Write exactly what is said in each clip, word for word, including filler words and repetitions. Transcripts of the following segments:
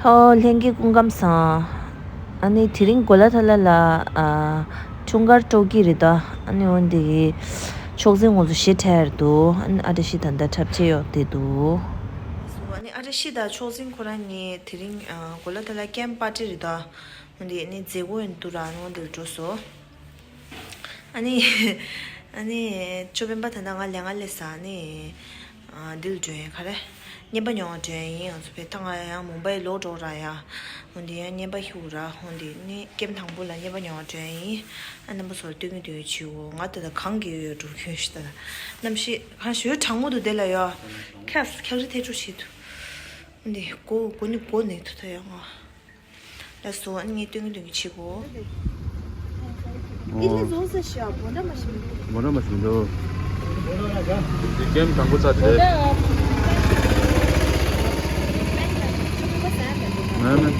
ཧོ། ལྷན་རྒྱས་སྐུ་ཁམས་བཟང་། ཨ་ནི་དེ་རིང་གོ་ལ་ཐ་ལ་ལ་ཨ་འཁྲུངས་སྐར་སྤྲོ་གི་རེད་ད། ཨ་ནི་འོན་ཏེ་ཕྱོགས་འཛིན་ང་ཚོ་ཞེ་ཁྲལ་འདུག་ཨ་ནི་ཨ་བཀྲ་ཤིས་ད་ལྟ་འཁྲབ་ཆས་གཡོག་དེ་འདུག་ཨ་ནི་ཨ་བཀྲ་ཤིས་དང་ཕྱོགས་འཛིན་ཁོ་རང་གཉིས་དེ་རིང་ཨ་གོ་ལ་ཐ་ལ་ཀེམ་པར་ཊི་རེད་ད། འོན་ཏེ་ཨ་ནི་མཛད་སྒོ་ཡོད་འདུག་ར། ཨ་ནི་འོན་ཏེ་འགྲོ་སོང་། ཨ་ནི། ཨ་ནི། ཅོ་སྤེན་པ་ད་ལྟ་ང་ལས་ང་ལས་ས་ནི། ཨ་འདི་ལ་འགྲོ་ཡིན་ག་རེ། རྔན་པ་ཉོ་བ་འགྲོ་ཡིན། ང་ཚོ་བས་ད་ང་ཡང་མུམ་བའི་ལོག་འགྲོ་ར་ཡ། འོན་ཏེ་ཡང་རྔན་པ་ཤུ་ར། འོན་ཏེ་ནི་ཀེམ་དང་པོ་ལ་རྔན་པ་ཉོ་བ་འགྲོ་ཡིན། ཨ་རྣམ་པ་ཚོར་སྟོན་གི་སྟོན་གི་བྱིའོ། ང་ད་ལྟ་གང་གི་ཡོད་ཡོད་འགྲོ་གི་ཡོད་ཤི་ད། གནམ་གཤིས་གང་ཞོལ་གྲང་མོ་འདུག་དེ་ལ་ཡ། ཁྱག་ཁྱག་རི་ཐལ་འགྲོ་བྱེད་དུ། འོན་ཏེ་སྒོ་སྒོ་ནི་སྒོ་ནས་ཐུ་ད་ཡ་ང་། ལགས་སོ། ཨ་ནི་ངས་སྟོན་གི་སྟོན་གི་བྱེད་གོ། འདི་ལས་བཟོ་ས་ཤ་བོ་འདྲ་མ་ཤི་མི་འདུག་མོ་ར་མ་ཤི་འདུག་འདི་ཀེམ་དང་པོ་ཚར་ཏེ་རེད། མེད་མེད།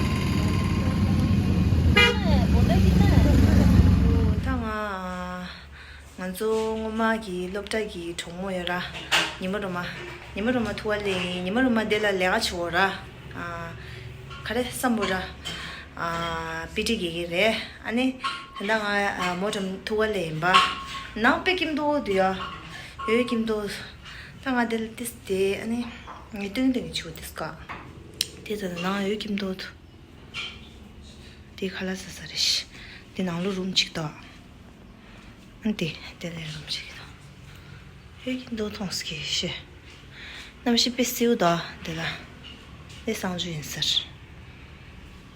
ད་ང་། ང་ཚོ་སྔོན་མ་གི་སློབ་གྲྭ་གི་གྲོགས་མོ་ཡོད་ར། ཉི་མ་རོ་མ། ཉི་མ་རོ་མ་ཐུག་པ་ལེ་ཡིན། ཉི་མ་རོ་མ་དེ་ལ་ལས་ཀ་བྱེད་འོ་ར། ཨ། ག་རེ་བསམ་བོ་ར། ཨ། པི་ཏི་དགེ་རྒན་རེད། ཨ་ནི། ད་ལྟ་ང་ཨ་མོ་ཀྲམ་ཐུག་པ་ལེ་ཡིན་པ། ནང་པེ་ཀིམ་ཏོ་དུ་ཡ། ཡོད་ཀིམ་ཏོ། ད་ང་དེ་ལ་ཏིས་དེ་ཨ་ནི། ངས་སྟོན་སྟོན་གི་ཆུ་ཏིས་ཀ། དེ་ད་ལྟ་ནང་ཡོད་ཀིམ་ཏོ་དུ། དེ་ཁ་ལག་ཟ་ས་རེད་ཤི། དེ་ནང་ལོ་རུམ་གཅིག་དང་། ཨ་དེ་དེ་ལས་རུམ་གཅིག་དང་། ཧེ་གི་མདོ་མཐོང་སྐྱེ་ཤི། གནམ་གཤིས་དཔེ་སེའུ་དང་དེ་ལ། དེ་གསང་ཆུ་ཡིན་ཟེར།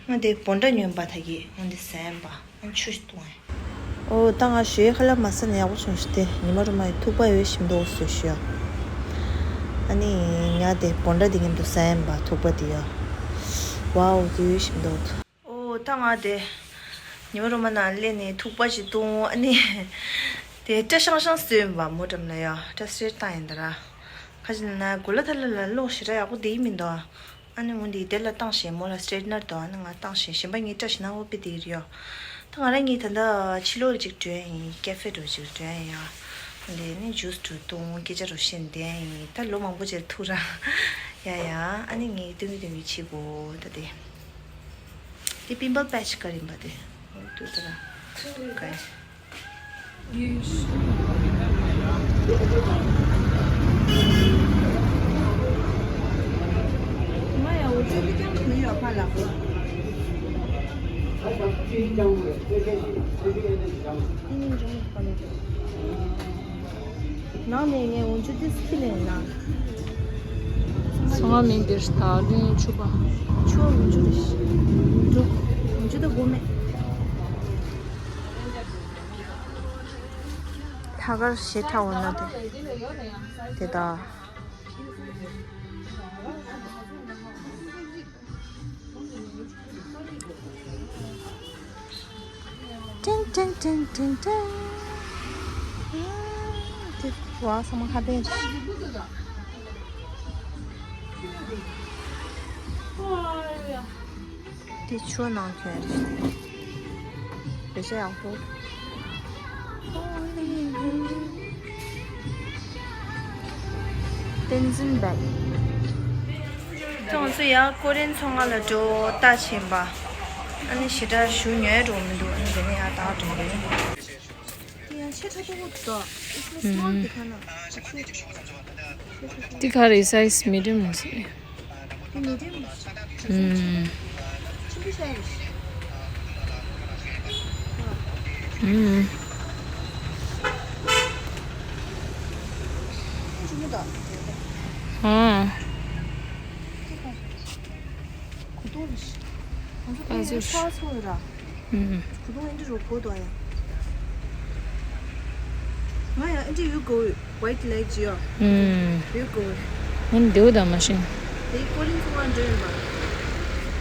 ང་དེ་བོན་ཏྲ་ཉོན་པ་ད་གི་ང་དེ་ཟན་པ་ཨ་ཆུ་ཞིག་བཏུང་ཨེ། ཨོ་ད་ང་ཞོའི་ཁ་ལག་མ་ཟ་ན་ཡག་པོ་བྱུང་ཤི་སྟེ་ཉི་མ་རུ་མ་ཡི་ཐུག་པ་ཡོད་ཤི་མདོ་སུ་ཤི་ཡ། ཨ་ནི་ང་དེ་བོན་ཏྲ་དེ་གི་མདོ་ཟན་པ་ཐུག་པ་དེ་ཡ། ཝའོ་དེ་ཡོད་ཤི་མདོ། ཨོ་ད་ང་དེ། ཉི་མ་རོ་མ་ནང་སླེབས་ནས་ཐུག་པ་ཞིག་བཏུང་ཨ་ནི། དེ་སྐྲ་ཤང་ཤང་བཟོས་ཡིན་པ་མོ་འགྲམ་ལ་ཡ་སྐྲ་སི་ཊེ་ཊི་བཏང་ཡིན་ད་ར། ཁ་ཅིག་ན་གོ་ལ་ཐ་ལ་ལ་གློག་ཞེ་དྲག་ཡག་པོ་དེ་ཡིན་མི་འདུག་ཨ་ནི་འོན་ཏེ་དེ་ལ་བཏང་ཞེས་མོ་ལ་སི་ཊེ་ཊི་ནར་དང་ཨ་ནི་ང་བཏང་ཞེས་གཞན་པ་ངའི་སྐྲ་ཞིག་ན་འོ་པི་དེ་རེད་ཡ། ད་ང་རང་གཉིས་ད་ལྟ་ཕྱི་ལོགས་ཅིག་འགྲོ་ཡ་ཡིན། ཀེ་ཧྥེ་འགྲོ་ཅིག་འགྲོ་ཡ་ཡིན་ཡ། འོན་ཏེ་ནི་ཇུས་འགྲོ་བཏུང་སྐད་ཆ་འགྲོ་བཤད་བསྡད་ཡ་ཡིན། ད་ལོ་མང་པོ་ཅིག་ཐུག་ར། ཡ་ཡ་ཨ་ནི་ངས་སྟོན་གི་སྟོན་གི་བྱེད་དགོས་ད་དེ། དེ་པིམ་པལ་པེ་ཆི་ག་རེ་ཡིན་པ་དེ། འོ་དུ་དེ་ར། ག་ཡིན། ནང་ནས་ངས་འོན་ཆུ་ཏིས་ཁྱི་ལེན་ན། ཚོང་བ་མིན་འདིར་ད་ལོན་ཆུ་པ། ཆུ་འོན་ཆུ་རེད། འགྲོ། འོན་ཆུ་ད་སྒོ་མེད། ཐ་གར་ཞེ་ཁྲ་འོ་ན་དེ། དེ་ད། ཏིང་ཏིང་ཏིང་ཏིང་ཏིང་། དེ་བ་ཚང་མ་ཁ་བདེ་རེད། དེ་ཆུ་ནང་གྱོན་རེད། བེ་ཤ་ཡག་པོ། བསྟན་འཛིན་བེག་ང་ཚོ་ཡང་ཀོ་རེན་ཚོང་ཁང་ལ་འགྲོ་ལྟ་ཕྱིན་པ། ཨ་ནི་ཞེ་དྲག་ཞུ་ཉོས་འགྲོ་མི་འདུག་ཨ་ནི་དེ་ནས་ཡང་ད་འགྲོ་གི་ཡིན། དེ་ཡང་ཆེ་ཕྲ་པོ་འདུག It's a small དེ་ག་ན། དེ་ག་རེ་size medium ལ་ཟེར། དེ་medium། ཆེན་པོ་ཤ་རེད། ཆེན་པོ་འདུག་ཨ། གོ་ཏོ་རེད། ང་ཚོ་ཨ་ཚོ་ཕ་ཚོ་ར། ཨུམ། གོ་ཏོ་ཨེ་འདྲ་རོ་གོ་ཏོ་ཡ། ང་ཡ་ཨེ་འདྲ་ཡོད་གོ། White leg ཇི་ཡ། ཨུམ། ཡོད་གོ། ང་འདེའུ་དང་མ་ཤིན། དེ་ཀོ་རིན་ཚོ་བ་འདྲ་ཡིན་པ།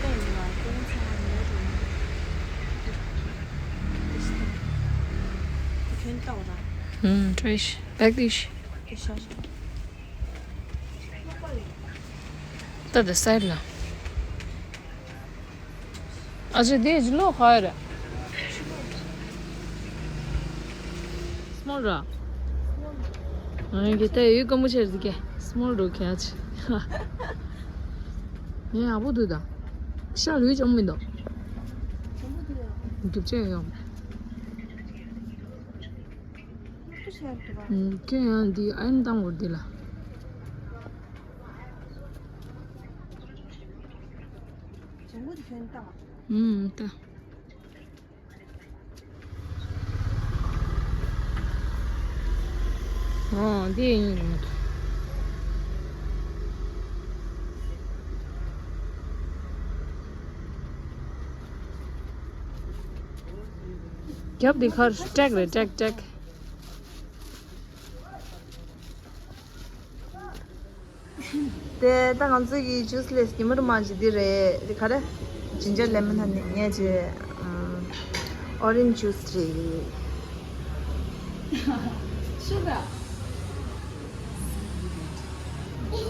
ད་ཡིན་ལ་ཀོ་རིན་ཚོ་བ་འདྲ་རོ། དེ་ཁྱོད་ལྟ་བ་ར། ཨུམ། ཏྲེཤ། བེག་ཏིཤ། དེ་ཤ་ཤ། ད་ད་སའིཌ་ལ། ཨ་ཅེ་དེ་ཇི་ལོ་ཧ་ར། སྨོལ་ར། ཨ་གི་ད་ཡུལ་ཀ་མུ་ཆེར་ཟིག་གེ་སྨོལ་རོ་ཁྱ་ཆེ། ངས་ཨ་བོ་དུ་ད། ཤ་ལུས་ཅང་མི་འདུག་རྒྱུ་ཆ་ཡོད། ཁྱོད་ཡང་འདི་ཨ་ཡིན་བཏང་བར་འདི་ལ། ཨུམ་ད། ཨོ་འདི་ཡིན་རེད་མ་གཏོགས། རྒྱབ་འདི་ཁར་ཀྲེག་རེད་ཀྲེག་ཀྲེག་དེ་ད་ང་ཚོ་གི་ཇུས་ལས་ཉི་མ་རུ་མ་ཇི་འདི་རེད། དེ་ག་རེ། ཇིན་ཇར་ལེ་མོན་ཧ་ནི་ངས་ཇི་ཨོ་རེན་ཇུས་རེད། ཤི་ད།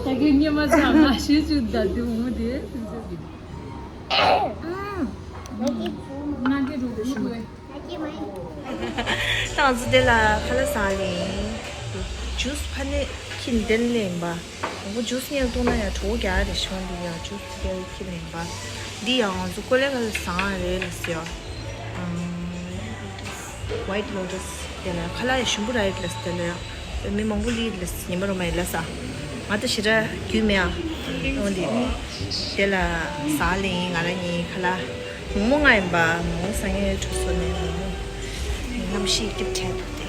ད་གི་ཉི་མ་ཚ་མ་ཤི་ཅུ་ད་དུ་མུ་དེ་དུ་ཟེར་གི། ང་གི་རུ་རུ་དུ་ད་ང་ཚོ་དེ་ལ་ཁ་ལག་ཟ་ལེ། ཇུས་ཕ་ནས་ཁྱི་འདེན་ལེན་པ། ང་ཚོ་ཇུས་ཉལ་གཏོང་ན་ཡང་གྲོད་ཁོག་རྒྱག་རེ་ཤོང་འདི་ཡང་ཇུས་དེ་ཁྱི་ལེན་པ། འདི་ཡང་ང་ཚོ་ཀོ་ལེ་ཁ་ལག་ཟ་རེད་ལ་ཟེར། White Lotus དེ་ལ་ཁ་ལག་ཡང་ཞིམ་པོ་ར་ཡིད་ལ་དེ་ལ་ཡང་མི་མང་པོ་ལི་ཡིད་ལ་ཉི་མ་རོ་མ་ཡིད་ལ་ཟ། ང་ད་ཞེ་དྲག་རྒྱུས་མེད་ཨ། འོན་ཏེ་དེ་ལ་ཟ་ལེ་ཡིན། ང་རང་གཉིས་ཁ་ལག་མོག་མོག་ང་ཡིན་པ། མོག་མོག་ཟ་ངེས་གྲོ་སོ་ནས་མོག་མོག་ངའི་རྣམ་ཤེས་སྐྱིད་བྲལ་འདུག་སྟེ།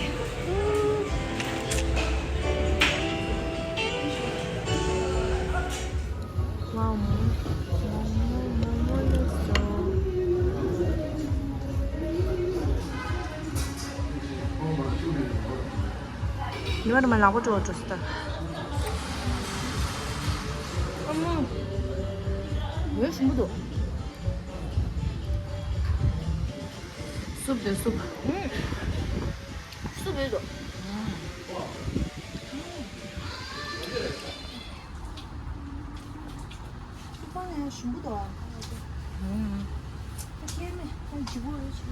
ཝའོ་མོག་མོག་མོག་མོག་མོག་ལེགས་སོ། ཉི་མ་རུ་མ་ལག་པ་འགྲོ་འགྲོ་སོ་ད། ཨ་མ། འོད་ཞིམ་པོ་འདུག་སུབ་དེ་སུབ། སུབ་ཡོད་དོ། སུབ་པ་ཡང་ཞིམ་པོ་འདུག་ཨ། ཁྱེར་མེད་ཁོང་ལྗིད་པོ་རེད་ཆེ།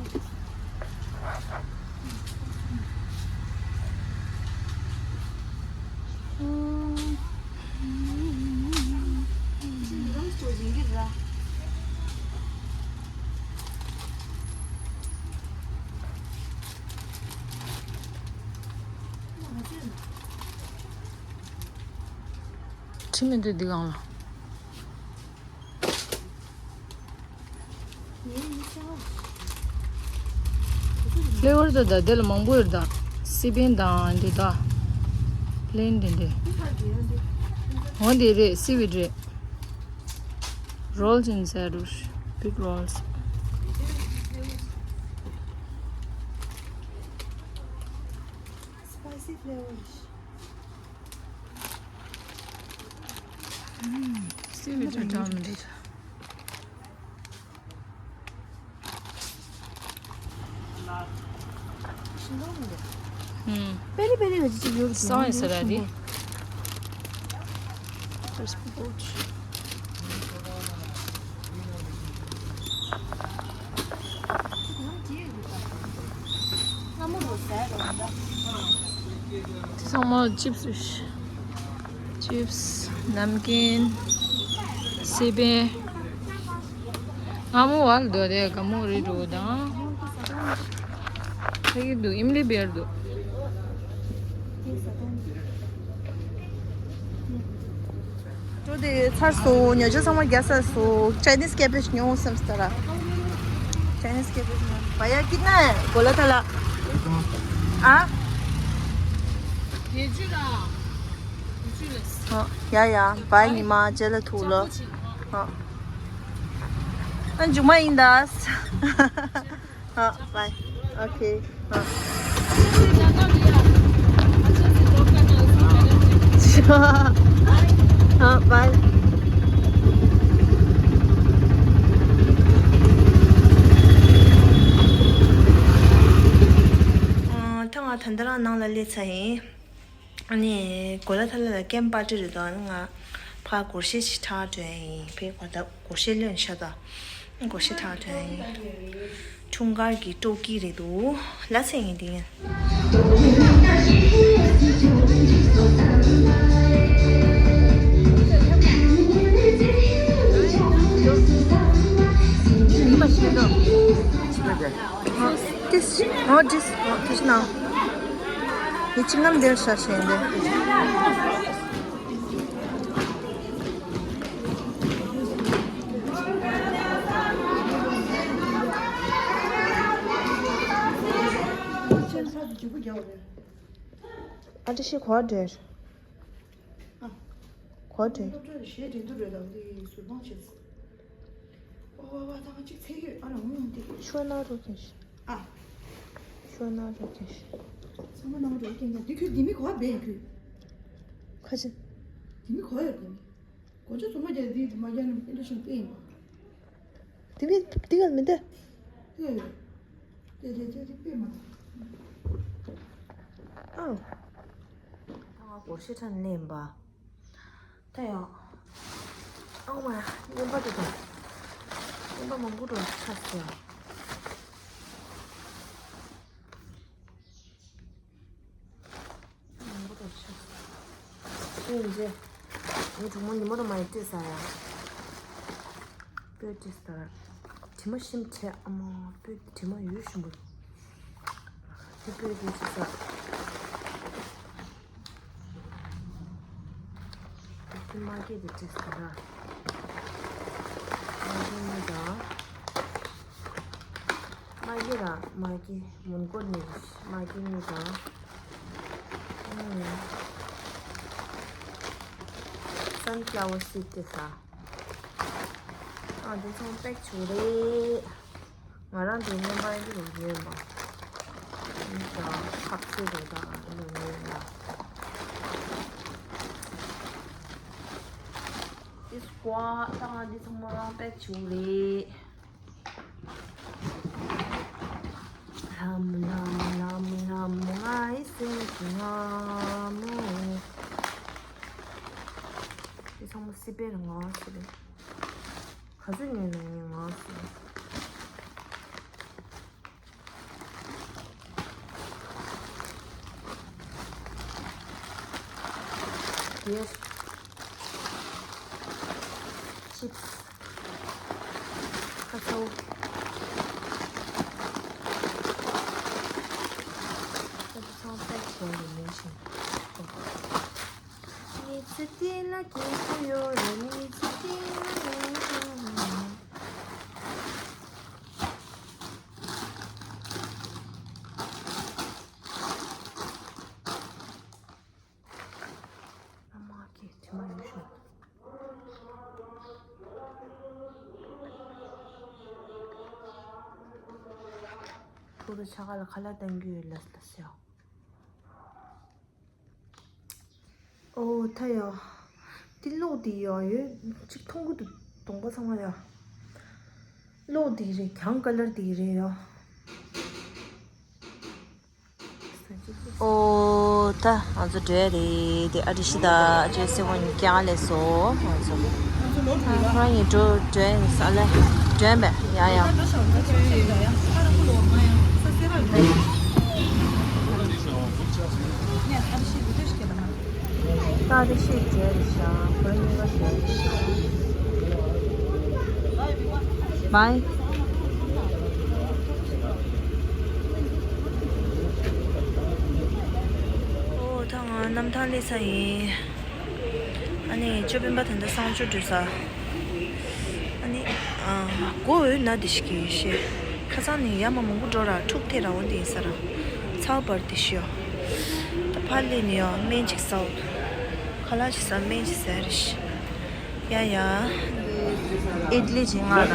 ཁྲིམས་མི་འདུག་འདི་གང་ལ། ཕླེ་ཝར་དེ་ད་དེ་ལ་མང་པོ་ཡོད་ད། སི་པན་དང་འདི་ད། པི་ལེན་དེ་འདི། འོ་འདི་རེད། སི་ཝིད་རེད། Rolls in Zarush. Big rolls. Spicy flavor. Still a little down. ཕེ་རི་ཕེ་རི་ག་ཅི་ཅིག་ཡོད་ཀྱི། སོང་ཡིན་ས་ར་དེ། First boat. ཚང་མ་ཅིབ་སི། ཅིབ་སི། ནམ་ཀིན། སི་པན། ང་མོ་བལ་དོ་དེ་ག་མོ་རི་འགྲོ་དང་། ཁ་ཡིག་འདུག་ཨིམ་ལི་བེར་འདུག་འགྲོ་དེ་ཚར་སོང་། ཉོ་ཆ་ཚང་མ་རྒྱག་ཚར་སོང་། Chinese cabbage ཉོ་བསམ་སྟ་ར། Chinese cabbage ཉོ། བ་ཡ་ཀི་ན་གོ་ལ་ཐ་ལ། ཨ། ཡ་ཡ། བའི་ཉི་མ་རྗེས་ལ་ཐུག་ལོ། ཨ། ཨ་མཇུག་མ་ཡིན་ད། ཨ། བའི། ཨོ་ཁེ། ཨ། ཨ། བའི། ཨ། ད་ང་ད་ལྟ་རང་ནང་ལ་སླེབས་ཚར་ཡིན། ཨ་ནི་གོ་ལ་ཐ་ལ་ལ་ཀེམ་པར་ཊི་རེད་དོ། ང་ཕར་སྒོར་གཞས་ཤིག་འཁྲབ་འགྲོ་ཡ་ཡིན། ཕའི་གོ་ད་སྒོར་གཞས་ལོན་ཤ་ད། སྒོར་གཞས་འཁྲབ་འགྲོ་ཡ་ཡིན། འཁྲུངས་སྐར་གྱི་སྤྲོ་སྐྱིད་རེད་འདུག་ལ་ཚེ་ངན་དེ་ངན། ཏིས་ངོ་ཏིས་ངོ་ཏིས་ན། ཡི་ཅི་ངམ་དེར་ཤ་ཤེས་འདི། ཨ་ཏི་ཤི་གོ་འདྲེར། ཨ། གོ་འདྲེ། སློབ་གྲྭར་གཞས་འགྲན་བསྡུར་རེད་ལ་འདི་ཟུར་དཔང་བྱས། ཨོ་ཝ་ཝ་ད་ང་གཅིག་ཚེ་ཡོད་ཨ་རང་མོ་འདི། ཤོ་ན་རོ་ཁེ་ཤི། ཨ། ཤོ་ན་རོ་ཁེ་ཤི། ཚང་མ་ནང་རོ་ཁེ་ན་འདི་ཁྱོད་འདི་མི་གོ་བ་བས་ཁྱོད། ཁ་ཆེ། འདི་མི་གོ་ཡོད་འདི་མི། གོ་ཆ་ཚང་མ་རྒྱ་འདི་མ་རྒྱ་ནི་ཨེ་འདྲ་ཤོང་ཏེ་ཡིན་པ། དེ་མི་དེ་ག་མི་འདི། ཨེ། དེ་དེ་དེ་དེ་པེ་མ། ཨང་། ད་ང་སྒོར་ཤེ་ཁྲ་ནས་ཡིན་པ། ད་ཡང་། ཨང་མ་ཡ་ཉན་པ་དེ་དང་། ཉན་པ་མང་པོ་འགྲོ་ཆགས་སོ་ཡ། ཨིན་ཇི། ངའི་གྲོགས་མོ་ཉི་མ་རུ་མ་ཡི་སྤྲད་ས་ཡ། སྤོས་སྤྲད་ས། དྲི་མ་ཞིམ་བྱས་ཨ་མ་སྤོས་དྲི་མ་ཡོད་ཞུ་འབུལ། དེ་སྤོས་དེ་ཅི་ས། དེ་མ་སྐྱེས་དེ་སྤྲད་ས་ར། མ་སྐྱེས་མི་དང་། མ་གི་ར་མ་གི་མོན་གྷོ་ནས་མ་གི་ནས་དང་། སན་ཕ་ལ་ཝར་སིཌ་དེ་ས། ཨ་འདི་ཚང་པེག་བྱུང་རེད། ང་རང་འདི་སྔོན་པ་ཡིན་རུང་ཡོད་མ། འདི་ས་ཁབ་ཆུ་རེད་ད་འདི་ཡོད་ལ། འདི་སྐོར་ད་ང་འདི་ཚང་མ་པེག་བྱུང་རེད། ལྷམ་ལྷམ་ལྷམ་ལྷམ་ང་ཡི་སེམས་ཀྱི་ལྷམ་མོ། འདི་ཚང་མ་སི་པན་ང་སི་པན། ག་ཚོད་ཉོས་ན་ངས་ང་སི་པན། ཡེས། ཅིབ་སི། ཁ་ཚ་བོ། ཁ་ཚ་བོ་པེག་བྱས་ནས་ལེན་བཞིན། མི་ཚེ་འདི་ལ་སྐྱིད་པོ་ཡོད་རེད། མི་ཚེ་འདི་ལ་སྐྱིད་པོ་ཡོད་རེད། ཨ་མ་ཀྱེ་དྲི་མ་ཡོད་ཤོག་ཕུ་རུ་ཆ་ག་ལ་ཁ་ལག་བཏང་རྒྱུ་ཡོད་ལ་ལ་སེ། ཨོ་ཐ་ཡ། འདི་གློག་འདི་ཡ་ཡོད་གཅིག་མཐོང་གི་འདུག་གདོང་པ་ཚང་མ་ཡ། གློག་འདི་རེད་གྱང་ཀ་ལར་འདི་རེད་ཡ། ཨོ་ད་ང་ཚོ་འགྲོ་ཡ་རེད་དེ། ཨ་ཏི་ཤི་ད་ཨ་ཅེ་སེ་ཝན་ཀྱང་ལས་སོ་ང་ཚོ། ཨ་ཁོ་རང་ཡིན་འགྲོ་འགྲོ་ཡ་ས་ལ་འགྲོ་ཡ་མེད་ཡ་ཡ། ད་དེ་ཤེས་བྱས་རེད་ཤག་ཁོ་རང་གཉིས་ཀ་བྱས་རེད་ཤག་བའི། ཨོ་ད་ང་གནམ་ཐང་སླེབས་ས་ཡིན། ཨ་ནི་ཅོ་སྤེན་པ་ད་ལྟ་གསང་སྤྱོད་འགྲོ་ས། ཨ་ནི། ཨ། མགོ་འོད་ན་དེ་ཞིག་གི་ཤེས། ཁ་སང་ནས་ཡ་མ་མང་པོ་འགྲོ་ར་འཁྲུག་ཐེ་ར་འོ་འདི་ཡིན་ས་ར། ཚ་བ་འབར་དེ་ཤེས། ད་ཕར་སླེབས་ནས་ཡ་སྨན་ཅིག་ཟ་འོ། ཁ་ལག་ཅིག་ཟ་སྨན་ཅིག་ཟ་རེ་ཤེས། ཡ་ཡ། ཨིད་ལི་ཅིག་ང་ར།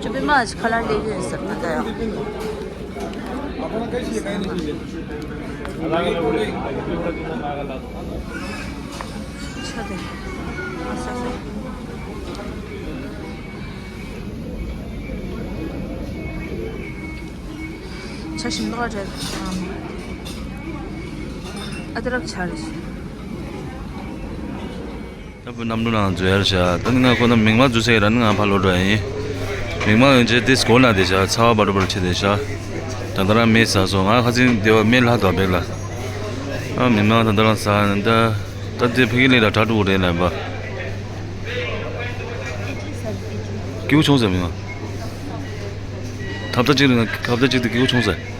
ཅོ་པི་མ་ཅིག་ཁ་ལག་སླེབས་ཡོད་ས་ར་ད་ཡ། ཆ་དེ། ཨ་ས་ས། ཆ་ཞིམ་མདོག་རེད། ཨ་ཏི་རག་ཆ་རེད། ད་བུ་གནམ་གྲུ་ནང་འཛུལ་ཡར་བྱ། ད་ནི་ང་ཁོ་ན་མིག་མ་འཛུལ་ས་ཡིན་ར་ནི་ང་ཕ་ལོ་འགྲོ་ཡིན། མིག་མ་ཡོང་རྗེས་དེ་སྒོ་ན་བསྡད་བྱ། ཚ་བ་འབར་འབར་བྱེད་བསྡད་བྱ། ད་ལྟ་རང་མེད་ཟ་སོང་། ང་ཁ་ཚིག་བདེ་བ་མེད་ལྷ་དོ་བེག་ལ། ཨ་མི་མང་ད་ལྟ་རང་ཟ་ནི་ད། ད་དེ་ཕ་གི་ལས་ལ་གྲ་སྒྲུག་རེད་ལ་ཡིན་པ། སྐྱིད་པོ་བྱུང་ཟེར་མི་མང་། ཧབ་ཏ་གཅིག་རིང་ཧབ་ཏ་གཅིག་དེ་སྐྱིད་པོ་བྱུང་ཟེར།